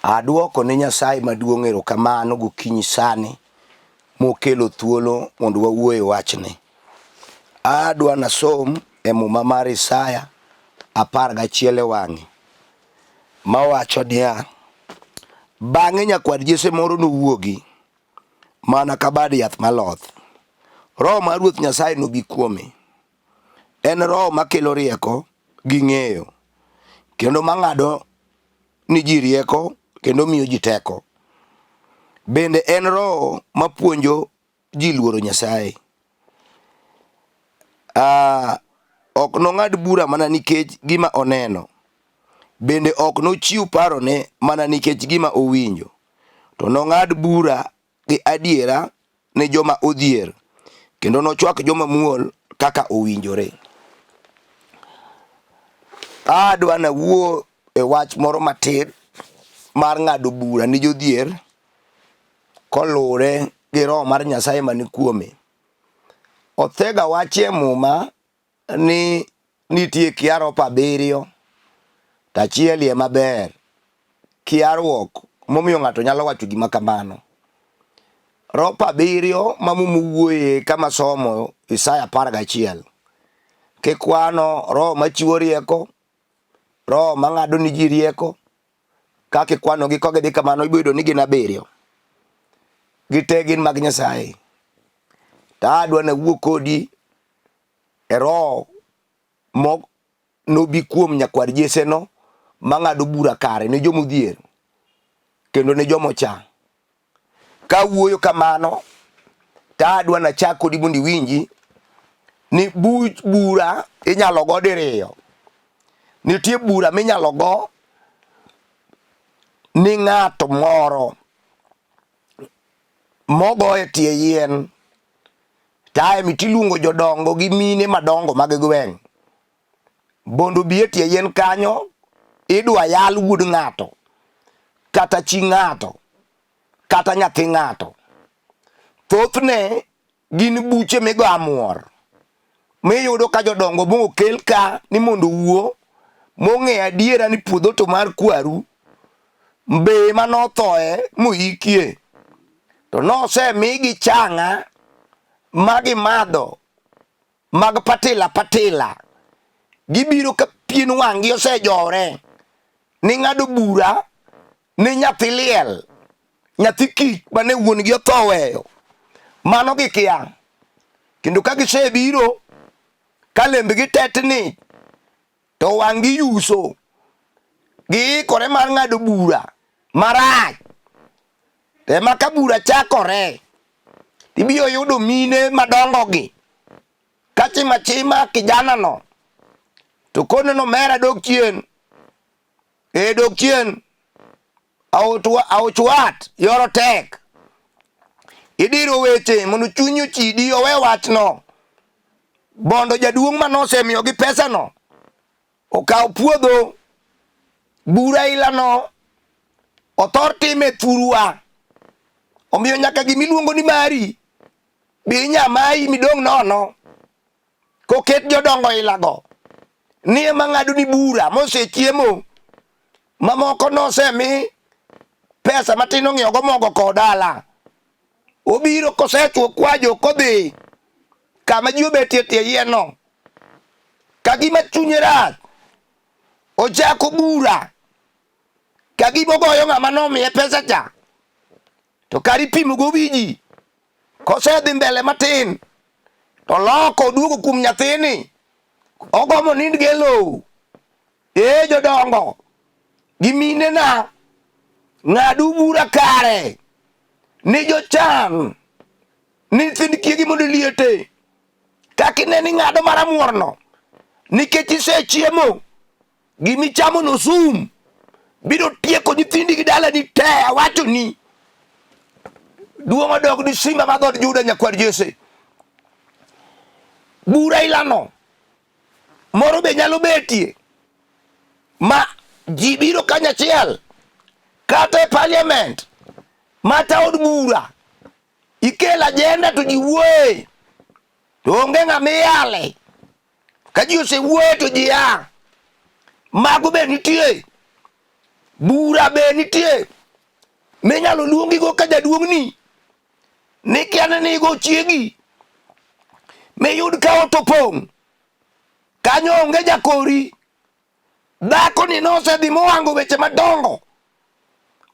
Aduoko ne Nyasaye maduong' erokamano gokinyi sani mokelo thuolo mondo wawuo e wachne. Adwa nasom e muma mar Isaya 11 e wang'e mawacho niya, bang'e nyakwar Jesse moro nowuogi mana ka bad yath maloth. Roho mar Ruoth Nyasaye nobi kuome. En roho makelo rieko gi ng'eyo kendo mang'ado ni ji rieko kendo miyo ji teko. Bende en roho mapuonjo ji luoro Nyasaye. Ok nong'ad bura mana nikech gima oneno, bende ok nochiw parone mana nikech gima owinjo, to nong'ad bura gi adiera ne joma odhier kendo nochwak joma muol kaka owinjore. Adwa nawuo e wach moro matin mar ng'ado bura ni jodhier koluwore gi roho mar Nyasaye mani kuome. Othega wachie muma ni nitie kiarop abiriyo to achiel iye maber kiaruok momiyo ng'ato nyalo wacho gima kamano. Rop abiriyo ma Muma wuoye kama somo Isaya 11 kikwano roho machiwo rieko, roho mang'ado ni ji rieko, kaka ikwanogi ka gidhi kamano ibiro yudo ni gin abiriyo. Gite gin mag Nyasaye. To adwa nawuo kodi e roho mo nobi kuom nyakwar Jesse no mang'ado bura kare ne jomodhier kendo ne jomocha. Ka wuoyo kamano to adwa nachak kodi mondo iwinji ni buch bura inyalo go diriyo. Nitie bura minyalo go ni ng'ato moro mogo e tie yien time tiluongo jodongo gi mine madongo mag gweng' mondo obi e tie yien kanyo idwa yal wuod ng'ato kata chi ng'ato kata nyathi ng'ato. Thothne gin buche migo amuor miyudo ka jodongo mokel ka ni mondo owuo mong'e adiera ni puodho to mar kwaru mbe manothoe moikie to nosemigi chang'a ma gimadho mag patila patila gibiro ka pien wang'gi osejowore ni ng'ado bura ni nyathi liel nyathi kich mane wuon gi otho weyo mano gikia kendo ka gisebiro ka lembgi tetni to wang'gi yuso giikore mar ng'ado bura marach to ema ka bura chakore ibiro yudo mine madongo gi ka chima chima kijana no to koneno mera dok chien e dok chien aoch wat yoro tek idiro weche mondo chunyi ochidi owe wachno bondo jaduong' mane osemiyogi pesano okaw puodho bura ilano othor time thurwa omiyo nyaka gima iluongo ni mari bi inya mayi midong' nono koket jodongo ilago ni ema ng'ado ni bura mosechiemo mamoko nosemi pesa matin ong'iewogo mogo kowo dala obiro kosechwo kwajo kodhi kama ji obetie tie yien-no ka gima chunye rach ochako bura ka gima ogoyo ng'ama nomiye pesa cha to kar ipimo go wi ji kosedhi mbele matin to loko oduogo kuom nyathini ogomo nind gi e lowo ee jodongo gi minena ng'adu bura kare ni jochan ni nyithind kiegi mondo liete kaka ineno ing'ado mar amuorno nikech isechiemo gimichamo no sum biro tieko nyithindi gi dalani te awachoni duong' odog ni simba ma dhood Juda nyakwar Jesse bura ilano moro be nyalo betie ma ji biro kanyachiel kata e parliament mata od bura ikel ajenda to ji wuoye to onge ng'ama iyale ka ji osewuoye to ji a mago be nitie bura be nitie Minyalo luongigo ka jaduong'ni ni kia ni nigo chiegi miyud ka ot opong' kanyo onge jakori. Dhakoni nosedhi mohango weche madongo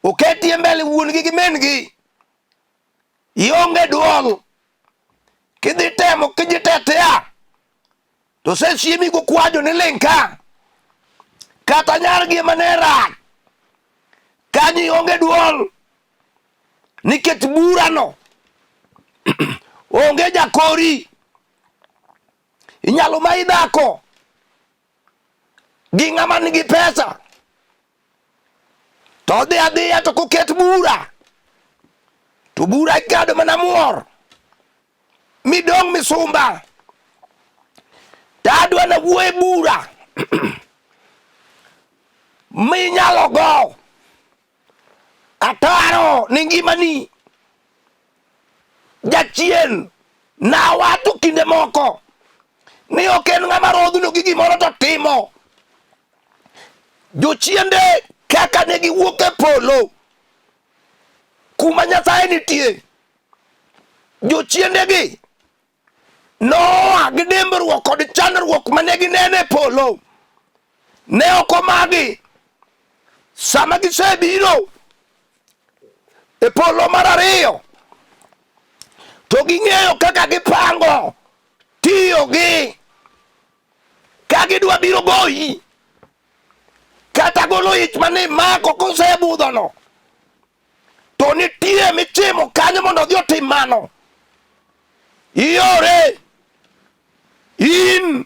oketie mbele wuon-gi gi min-gi. Ionge duol kidhi temo kijitetea to osesiemi gokwajo ni ling' ka kata nyargi ema ne rach kanyo ionge duol nikech burano onge jakori inyalo mayi dhako gi ng'ama nigi pesa to odhi adhiya to koket bura to bura ikado mana muor midong' misumba to adwa nawuo e bura minyalo go ataro ni ngimani jachien nawacho kinde moko ni ok en ng'ama rodhno gi gimoro to timo jochiende kaka ne giwuok e polo kuma Nyasaye nitie jochiendegi noa gi dimbruok kod chandruok mane gineno e polo ne ok omagi sama gisebiro e polo mar ariyo to ging'eyo kaka gipango tiyo gi ka gidwa biro goyi kata golo ich mane imako kosebudhono to nitie michimo kanyo mondo odhi otim mano. Iore in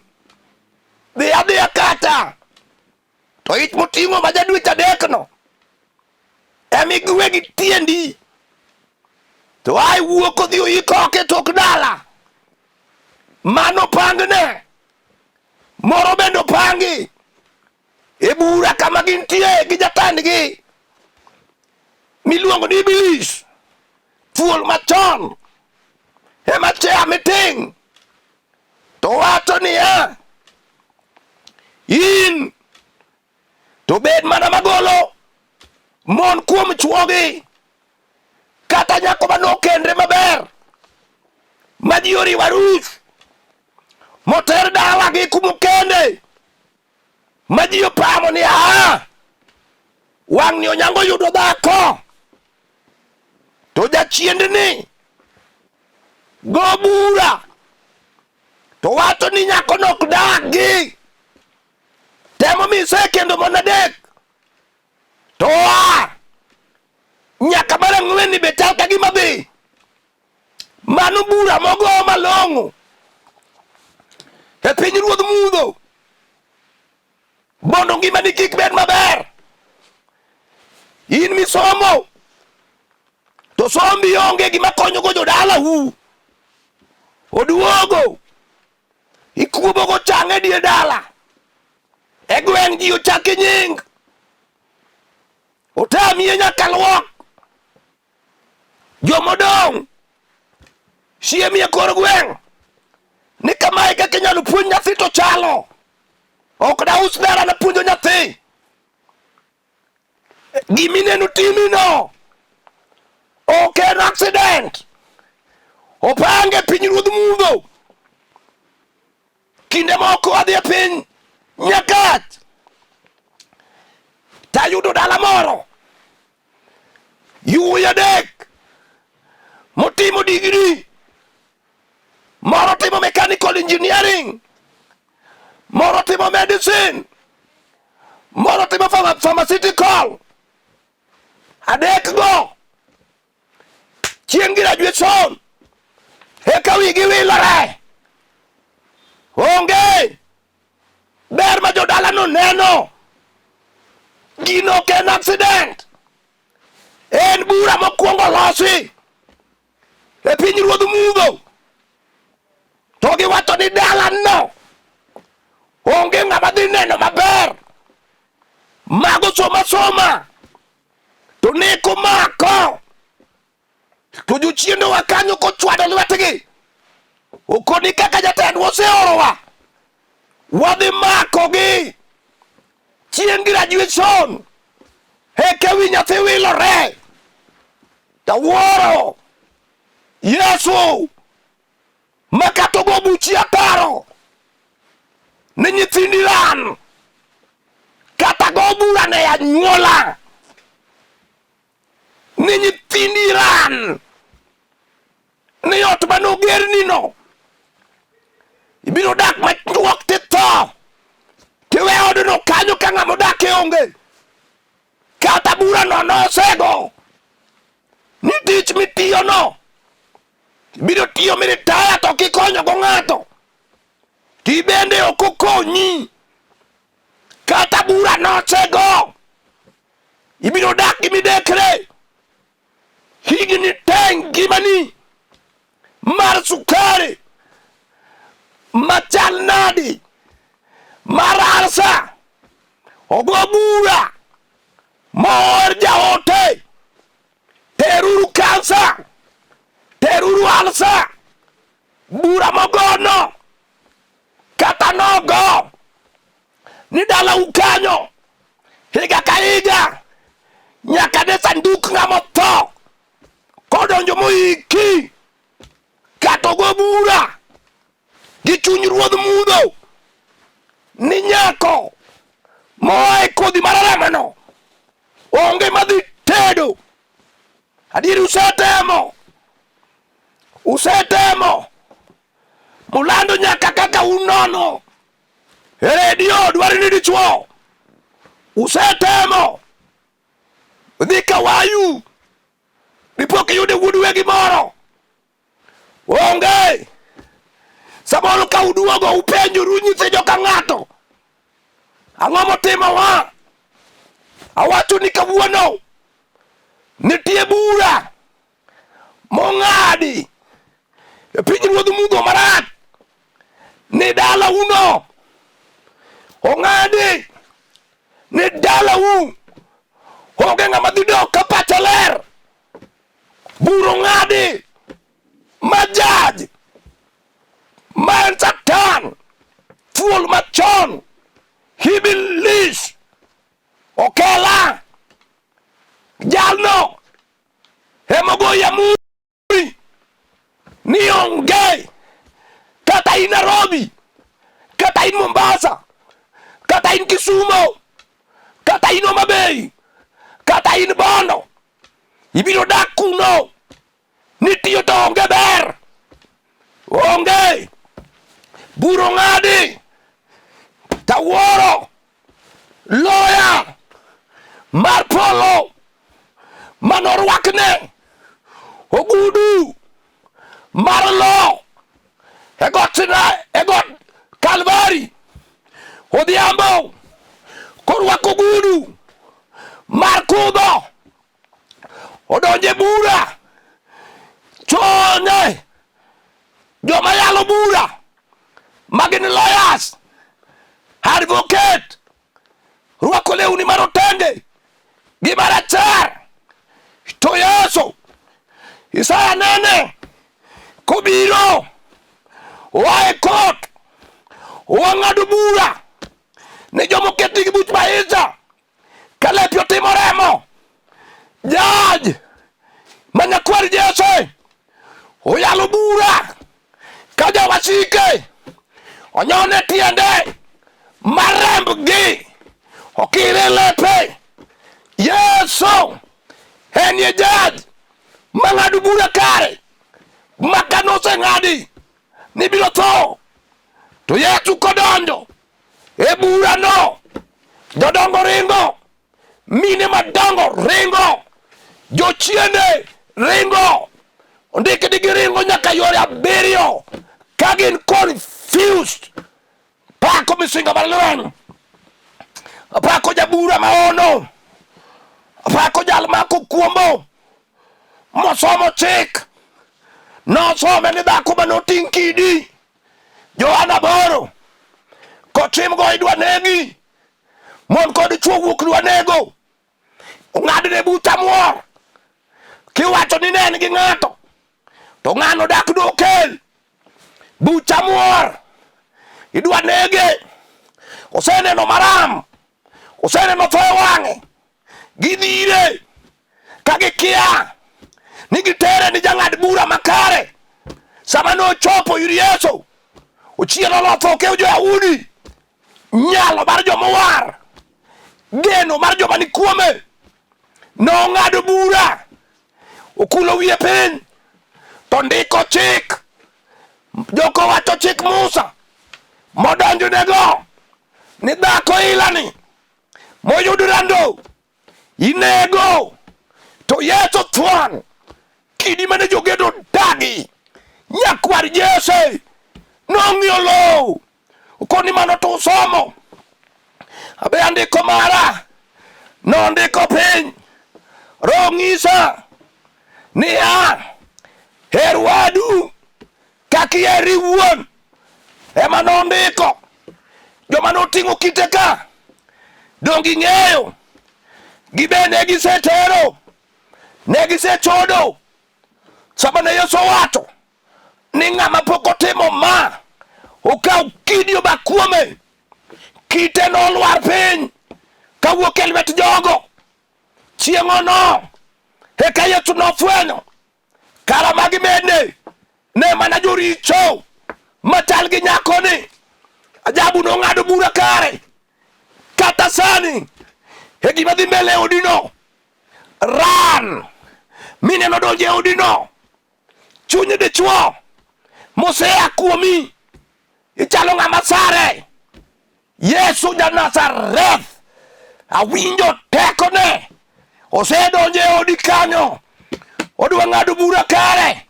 dhi adhiya kata to ich moting'o ma jadweche adekno emigwe gi tiendi to ai wuok odhi oyik oko e tok dala mano pangne moro bende opangi e bura kama gintie gi jatendgi miluongo ni Iblis, thuol machon ema cheya miting' to wacho niya, in to bed mana magolo mon kuom chwogi kata nyako ma nokendre maber ma ji oriwo arus moter dalagi kumokende ma ji opamo ni aa wang'ni onyango yudo dhako to jachiendni go bura to wacho ni nyakono ok dagi temo mise kendo mon adek to oa nyaka mar ang'wen ni be chal ka gima dhi mano bura mogo malong'o e piny ruodh mudho mondo ngimani kik bed maber in misomo to sombi onge gima konyogo jodalau oduogo ikuobogo chang' e dier dala e gweng' ji ochaki nying otamie nyaka luok jomodong' siemi e kor gweng' ni kamae kaka inyalo puonj nyathi to chalo ok daus dala napuonjo nyathi gimineno timino ok en accident opange piny ruodh mudho kinde moko adhi e piny nyakach tayudo dala moro Yuoyi adek motimo digri, moro timo mechanical engineering, moro timo medicine, moro timo pharmaceutical. Adek go chieng' graduation eka wigi wilore. Onge ber ma jodalano neno. Gino ok en accident, en bura mokwongo losi e piny ruodh mudho to giwacho ni dalano onge ng'ama dhi neno maber. Mago soma soma to neko mako to jochiendewa kanyo kochwado lwetgi okoni kaka jatendwa oseorowa wadhi makogi chieng' graduation eka wi nyathi wilore. Tawuoro Yesu ma kata ogo buchi ataro ni nyithindi ran kata go bura ne anyuola ni nyithindi ran ni ot mane ogerni no ibiro dak machuok titho tiwe odno kanyo ka ng'ama odakie onge kata burano nosego ni tich mitiyono ibiro tiyo miritaya to kikonyogo ng'ato tibende ok okonyi kata bura nosego ibiro dak gi midekre higni te ngimani mar sukari machal nadi mar alsa ogo bura moor jaote teruru kansa teruru alsa bura mogono kata nogo ni dalau kanyo higa ka higa nyaka ne sanduk ng'ama otho kodonjo moiki kata ogo bura gi chuny ruodh mudho ni nyako moa e kodhi mar remono onge madhi tedo. Adieri usetemo, usetemo mulando nyaka kaka unono e redio dwaro ni dichwo. Usetemo dhi kawayu dipok iyudo wuod wegi moro onge. Samoro ka uduogo upenjoru nyithi joka ng'ato ang'o motimowa. Awacho ni kawuono nitie bura mong'adi e piny ruodh mudho marach ni dalauno ong'adi ni dalau onge ng'ama dhi dok ka pache ler. Bura ong'adi ma jaj ma en Satan thuol machon Iblis okela jalno emogoyo amuri ni onge kata in Nairobi kata in Mombasa kata in Kisumo kata in Homa Bay kata in Bondo ibiro dak kuno nitiyo to onge ber onge buro ng'adi tawuoro loya mar polo manorwakne ogudu mar lo e got Sinai e got Kalvari odhiambo korwako ogudu mar kudho odonje bura chonye joma yalo bura ma gin lawyers advocate rwako lewni marotenge gi marachar to Yesu Isaya nene kobiro oa e kot oa ng'ado bura ne joma oketnigi gi buch mahicha ka lepi otimo remo jaj ma nyakwar Jesse oyalo bura ka jowasike onyone tiende marembgi okire lepe. Yesu en e jaj mang'ado bura kare ma kane oseng'adi ni biro tho to Yesu kodonjo e burano jodongo ringo, mine madongo ringo, jochiende ringo, ondiki ni giringo nyaka yore abiriyo ka gin confused. Pako misinga mar lweny, pako jabura maono, pako jal mako kuombo mosomo chik nosome ni dhako manoting' kidi Johana 8 kotimgo idwa negi mon kod chwo wuok dwa nego ong'adne buch amwor kiwacho ni ne en gi ng'ato to ng'ano dak dokel buch amwor idwa nege oseneno maram oseneno tho e wang'e gidhire ka gikia Ni gitere ni jang'ad bura makare. Sama nochopo ir Yesu, ochielo lotho okew jo-Yahudi. Nyalo mar joma owar, geno mar joma ni kuome, nong'ado bura, okulo wiye piny, to ndiko chik. Joko wacho chik Musa modonjonego ni dhako ilani moyud rando inego. To Yesu thuon kidi mane jogedo dagi, nyakwar Jesse nong'iyo lowo okoni mano to usomo abe andiko mara nondiko piny. Roho ng'isa niya, her wadu kaka iheri iwuon. Ema nondiko. Joma noting'o kite ka donge ing'eyo gibe ne gisetero, ne gisechodo. Sama ne Yesu owacho ni ng'ama pok otimo ma okaw kidi oba kuome, kite nolwar piny kawuok e lwet jogo. Chieng'ono eka Yesu nofwenyo kara magi bende ne mana joricho machal gi nyakoni. Ajabu nong'ado bura kare. Kata sani e gima dhi mbele e odino, ran mineno donjo e odino, chuny dichwo mosea kuomi, ichalo ng'ama sare. Yesu ja Nazareth, awinjo tekone osedonjo e odi kanyo, odwa ng'ado bura kare,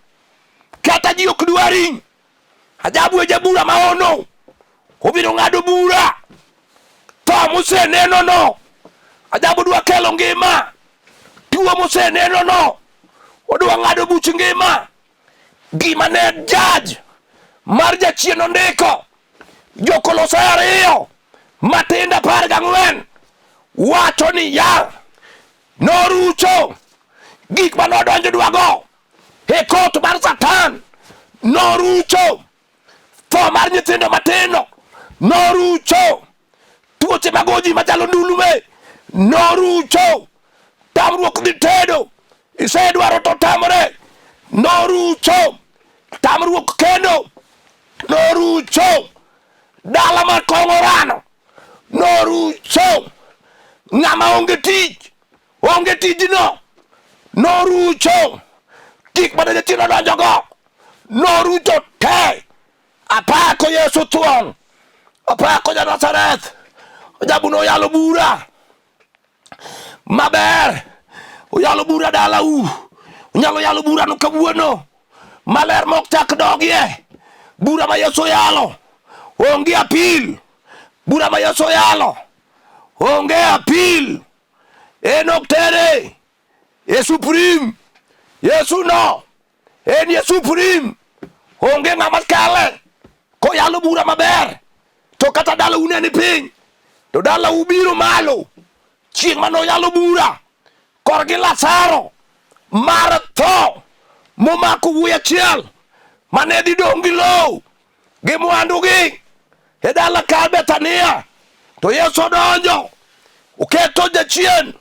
kata ji ok dwari. Ajabu e jabura maono, obiro ng'ado bura. Tho moseneno no, ajabu dwa kelo ngima. Tuo moseneno no, odwa ng'ado buch ngima. Gima ne jaj mar jachien ondiko Jokolosai 2 matindo 14 wacho niya, norucho gik ma nodonjo dwago e kot mar Satan, norucho tho mar nyithindo matindo, norucho tuoche mag oji machalo ndulume, norucho tamruok dhi tedo, isedwaro to tamore, norucho tamruok kendo, norucho dala ma kong'o rano, norucho ng'ama onge tich, onge tijno, norucho gik mane jachien odonjogo, norucho te. Apako Yesu thuon, apako ja Nazareth. Ajabu noyalo bura maber, oyalo bura dalau, onyalo yalo bura no kawuono maler mok chak dogie. Bura ma Yesu oyalo onge apil, bura ma Yesu oyalo onge apil, en ok tere e Supreme. Yesu no en e Supreme, onge ng'ama kale koyalo bura maber. To kata dalau ne ni piny, to dalau biro malo chieng' mane oyalo bura korgi Lazaro mar tho momako wuoyi achiel mane dhi dong' gi lowo gi mwandugi e dala kar Bethania. To Yesu odonjo oketo jachien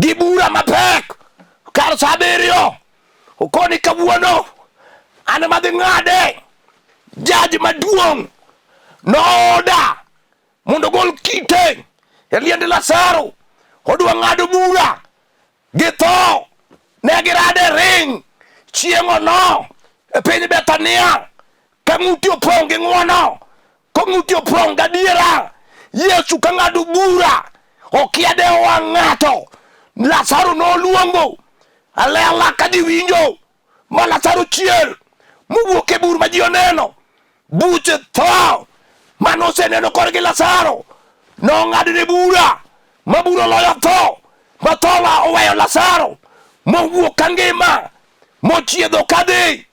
gi bura mapek kar sa 7. Okoni kawuono an ema dhi ng'ade. Jaj maduong' nooda mondo ogol kite e liend Lazaro. Odwa ng'ado bura gi tho. Ne girade ring chieng'ono e piny Bethania ka ng'uti opong' gi ng'wono, ka ng'uti opong' gadiera. Yesu ka ng'ado bura okia dewo wang' ng'ato. Lazaro noluongo alela ka ji winjo ma Lazaro chier mowuok e bur ma ji oneno. Buche tho mane oseneno korgi Lazaro nong'adne bura ma bura oloyo tho, ma tho oweyo Lazaro mowuok ka ngima mochiedho kadhi.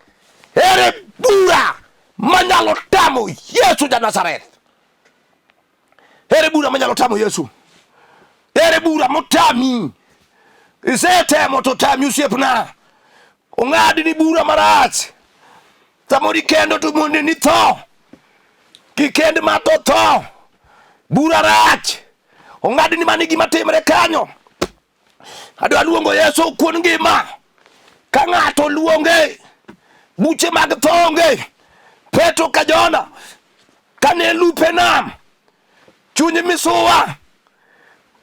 Ere bura manyalo tamo Yesu ja Nazareth? Ere bura manyalo tamo Yesu? Ere bura motami? Isetemo to tami osiepna. Ong'adni bura marach. Samoro ikendo to mondi ni tho. Kikend ma to tho. Bura rach. Ong'adni mani gima timre kanyo. Adwa luongo Yesu kuon ngima. Ka ng'ato luonge, buche mag tho onge. Petro ka Jona kane lupe nam, chuny misuwa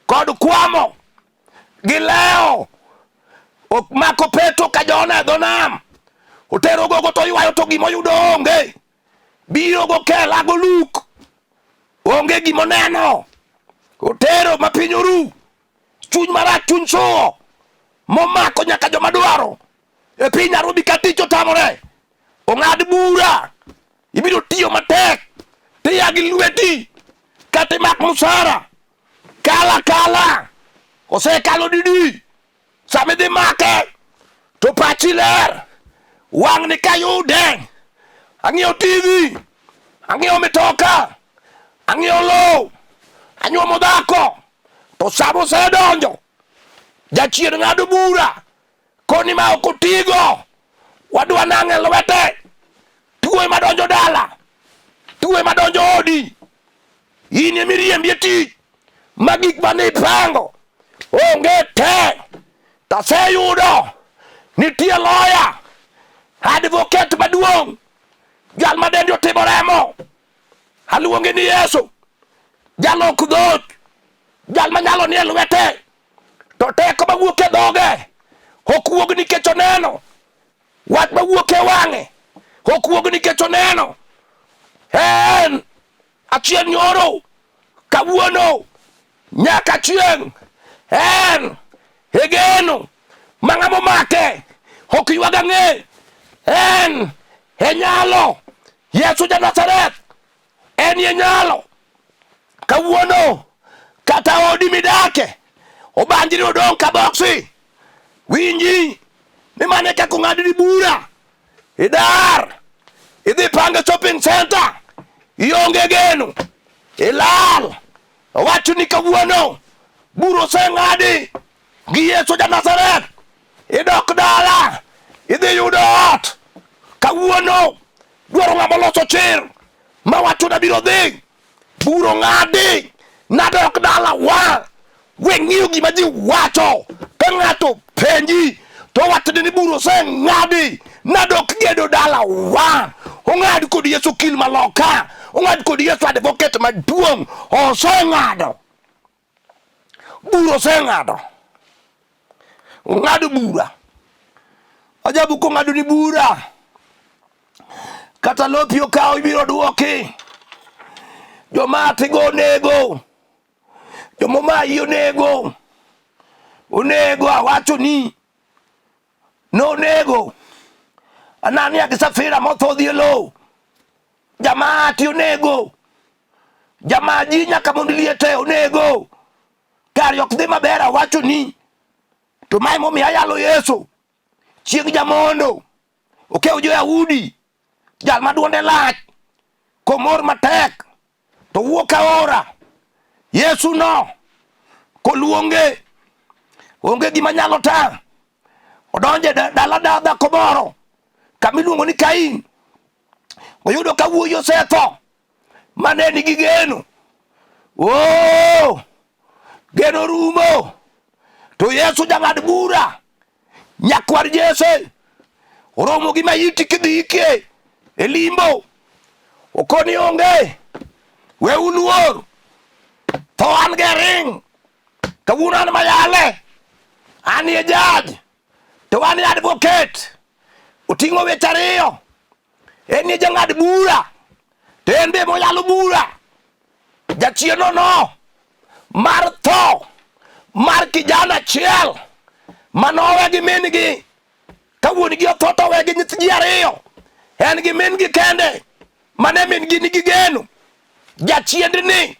kod kwamo gi lewo omako Petro ka Jona e dho nam. Otero gogo to ywayo to gima oyudo onge. Biro gokela goluk onge gimoneno. Otero ma piny oru chuny marach chuny suwo momako nyaka joma dwaro e piny Nairobi ka tich otamore ong'ad bura ibiro tiyo matek tiya gi lweti kata imak musara kala kala osekalo didi sama idhi make to pachi ler wang'ni kayude ang'iewo tv ang'iewo mitoka ang'iewo lowo anyuomo dhako to sama osedonjo jachien ng'ado bura koni ma ok otigo wadwa nang'e lwete tuo ema donjo dala tuo ema donjo odi in ema iriembi e tich ma gik mane ipango onge te taseyudo nitie loya advocate maduong' jal ma dendi otimo remo aluonge ni Yesu jalok dhoch jal manyalo nie lwete to teko mawuok e dhoge ok wuog nikech oneno wach mawuok e wang'e ok wuog nikech oneno en achiel nyoro kawuono nyaka chieng' en e geno ma ng'ama omake ok ywag ang'e en e nyalo Yesu ja Nazareth en e nyalo kawuono kata odi midake obanjri odong' ka boksi winji ni mane kaka ong'adni bura idar idhi pange shopping center ionge geno ilal owacho ni kawuono bura oseng'adi gi Yesu ja Nazareth idok dala idhi yudo ot kawuono dwaro ng'ama oloso chir mawacho nabiro dhi buro ng'adi nadok dala wa we ng'iyo gima ji wacho ka ng'ato penji to wachni ni buro oseng'adi nadok gedo dala wa ong'ad kod Yesu kil maloka ong'ad kod Yesu advocate maduong' oseng'ado bura oseng'ado ong'ado bura ajabu kong'ado ni bura kata lopi okawo ibiro duoki joma atigo onego jomomayi onego onego awacho ni nonego Anania gi Safira motho dhi e lowo Jamaati onego jamaji nyaka mond liete onego kare ok dhi maber awacho ni to mae momiyo ayalo Yesu chieng' jamondo okew jo-Yahudi jal ma duonde lach komor matek to wuok aora Yesu no koluonge onge gima nyalo tang' odonje dala dhako moro kama iluongo ni Kain oyudo ka wuoyi osetho mane nigi geno oh, geno rumo to Yesu jang'ad bura nyakwar Jesse oromo gi maiti kidhi ikie e limbo okoni onge we uluor tho an ge ring kawuono an mayale an ye jaj to an ye advocate oting'o weche ariyo en ye jang'ad bura to en be moyalo bura jachieno no mar tho mar kijana achiel manowe gi min-gi ka wuon-gi otho to owe gi nyithi ji ariyo en gi min-gi kende mane min-gi nigi geno jachiendni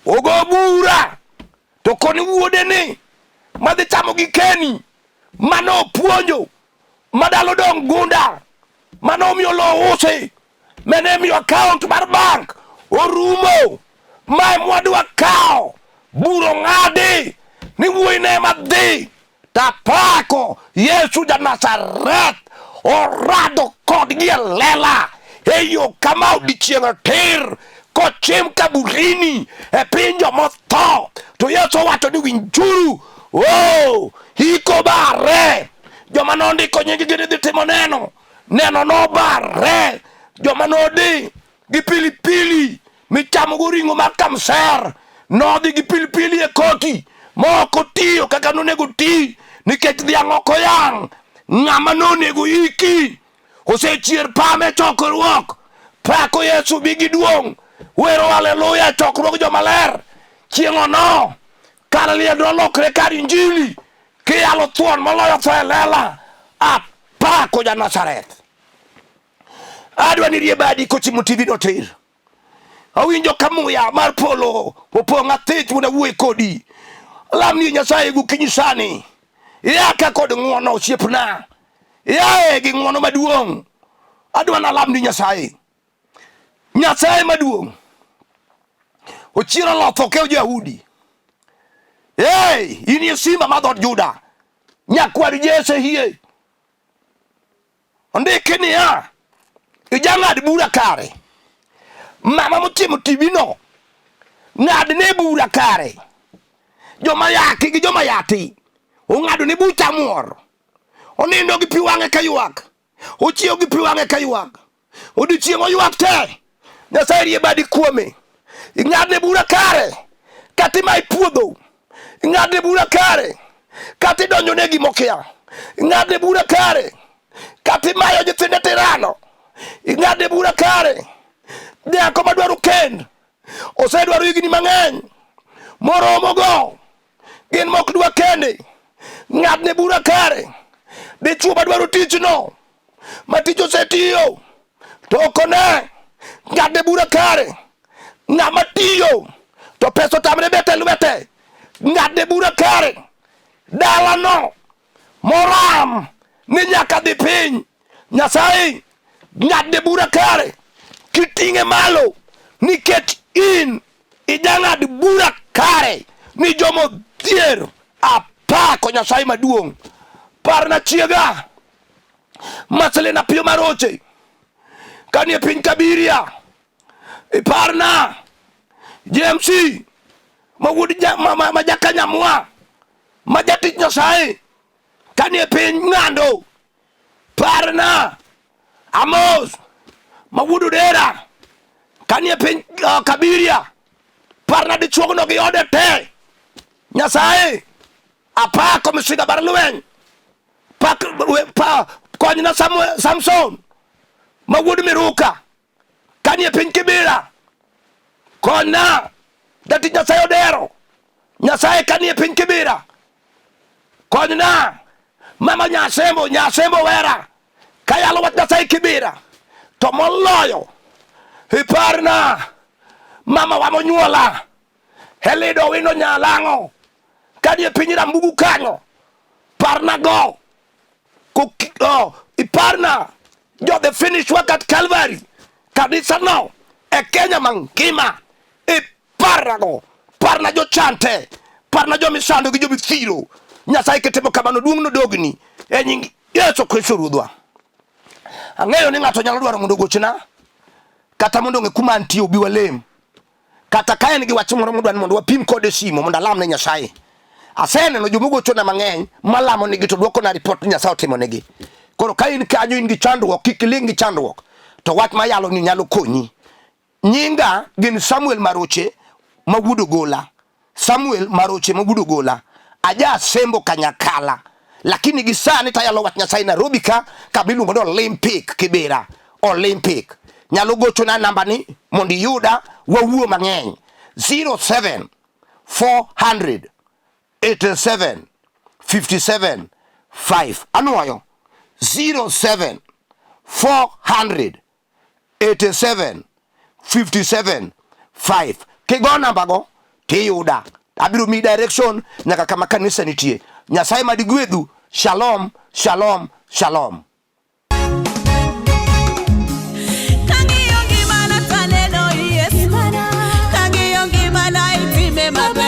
ogo bura to koni wuode ni madhi chamo gi keni mane opuonjo madalo dong' gunda mane omiyo lowo usi mane miyo account mar bank orumo mae mwadwa kawo buro ng'adi ni wuoyi ne madhi tapako Yesu ja Nazareth orado kodgi e lela e yo kama odiechieng' tir kochim kaburini e piny jomotho to Yesu owacho ni winjuru o hiko bare Joma nondiko nyinggi ni dhi timo neno, neno nobarre. Joma nodhi gi pilipili michamogo ring'o mar kamser nodhi gi pilipili e koti mok otiyo kaka nonego ti nikech dhiang' ok oyang'. Ng'ama nonego iki osechier pame chokruok pako Yesu bi gi duong' wero haleluya chokruog jomaler chieng'ono kar liel nolokre kar injili kiyalo thuon moloyo tho e lela apako ja Nazareth. Adwa ni rie badi kochimo TV no tir. Awinjo ka muya mar polo opong' athich mondo awuoye kodi. Lamni Nyasaye gokinyi sani. Yaka kod ng'uono osiepna. Yaye gi ng'uono maduong'. Adwa nalamni Nyasaye. Nyasaye maduong'. Ochiero lotho okew jo-Yahudi. Hey, in e simba mar dhood Juda. Nyakwar Jesse hie. Ondiki niya, ijang'ad bura kare. Mama motimo tibino, ng'adne bura kare. Joma yaki gi joma yati, ong'ado ne buch amwor. Onindo gi pi wang'e ka ywak, ochiew gi pi wang'e ka ywak. Odiechieng' oywak te, Nyasaye rie badi kuome. Ing'adne bura kare, kata ima ipuodho. Ing'adne bura kare, kata idonjone gimokia. Ing'adne bura kare, kata imayo nyithinde tirano. Ing'adne bura kare. Nyako madwaro kend, osedwaro higni mang'eny moromogo, gin mok dwa kende. Ng'adne bura kare. Dichwo madwaro tichno, ma tich osetiyo to ok one ng'adne bura kare ng'ama tiyo to pesa otamre bet e lwete ng'adne bura kare dalano moram ni nyaka dhi piny nyasaye ng'adne bura kare kiting'e malo nikech in ijang'ad bura kare ni jomodhier apako nyasaye maduong' parna chiega Maselena piyo maroche kanie piny Kabiria iparna JMC ma wuod ja, ma, ma, ma jakanyamwa ma jatich Nyasaye kanie piny Ng'ando parna Amos ma wuod Odera kanie piny Kabiria parna dichuogno gi ode te Nyasaye apako misiga mar lweny pak, pa, konyna Samuel, Samson ma wuod Miruka kanie piny Kibira konyna jatich Nyasaye Odero Nyasaye kanie piny Kibira konyna mama Nyasembo Nyasembo Wera kayalo wach Nyasaye Kibira to moloyo iparna mama wa monyuola Elido Owino Nyalang'o kanie piny Rambugu kanyo parna go oh, iparna jo the finish work at Calvary kanisa no e Kenya mangima iparna go parna jochante parna jomisando gi jomithiro Nyasaye kitimo kamano duong' nodogni e nying Yesu Kristo Ruodhwa. Ang'eyo ni ng'ato nyalo dwaro mondo ogochna kata mondo ong'e kuma antie obi walem kata ka en gi wach moro modwa ni mondo wapim kode simo mondo alam ne Nyasaye. Aseneno joma ogochona mang'eny malamo nigi to dwokona ripot ni Nyasaye otimo negi. Koro ka in kanyo in gi chandruok, kik iling' gi chandruok, to wach mayalo ni nyalo konyi. Nyinga gin Samuel Maroche ma wuod Ogola. Samuel Maroche ma wuod Ogola. Aja Sembo Kanyakala. Lakini gi sani tayalo wach Nyasaye Nairobi ka kama iluongo ni Olympic Kibera. Olympic. Nyalo gochona namba ni mondo iyuda wawuo mang'eny. 07 400 87 57 5. Anwoyo 07 400 87 57 5. Kigo namba go tiyuda. Abiro miyi direction nyaka kama kanisa nitie. Nyasaye madigwedhu. Shalom, shalom, shalom. Kang'iyo ngimana taneno Yesu. Kang'iyo ngimana itime maber.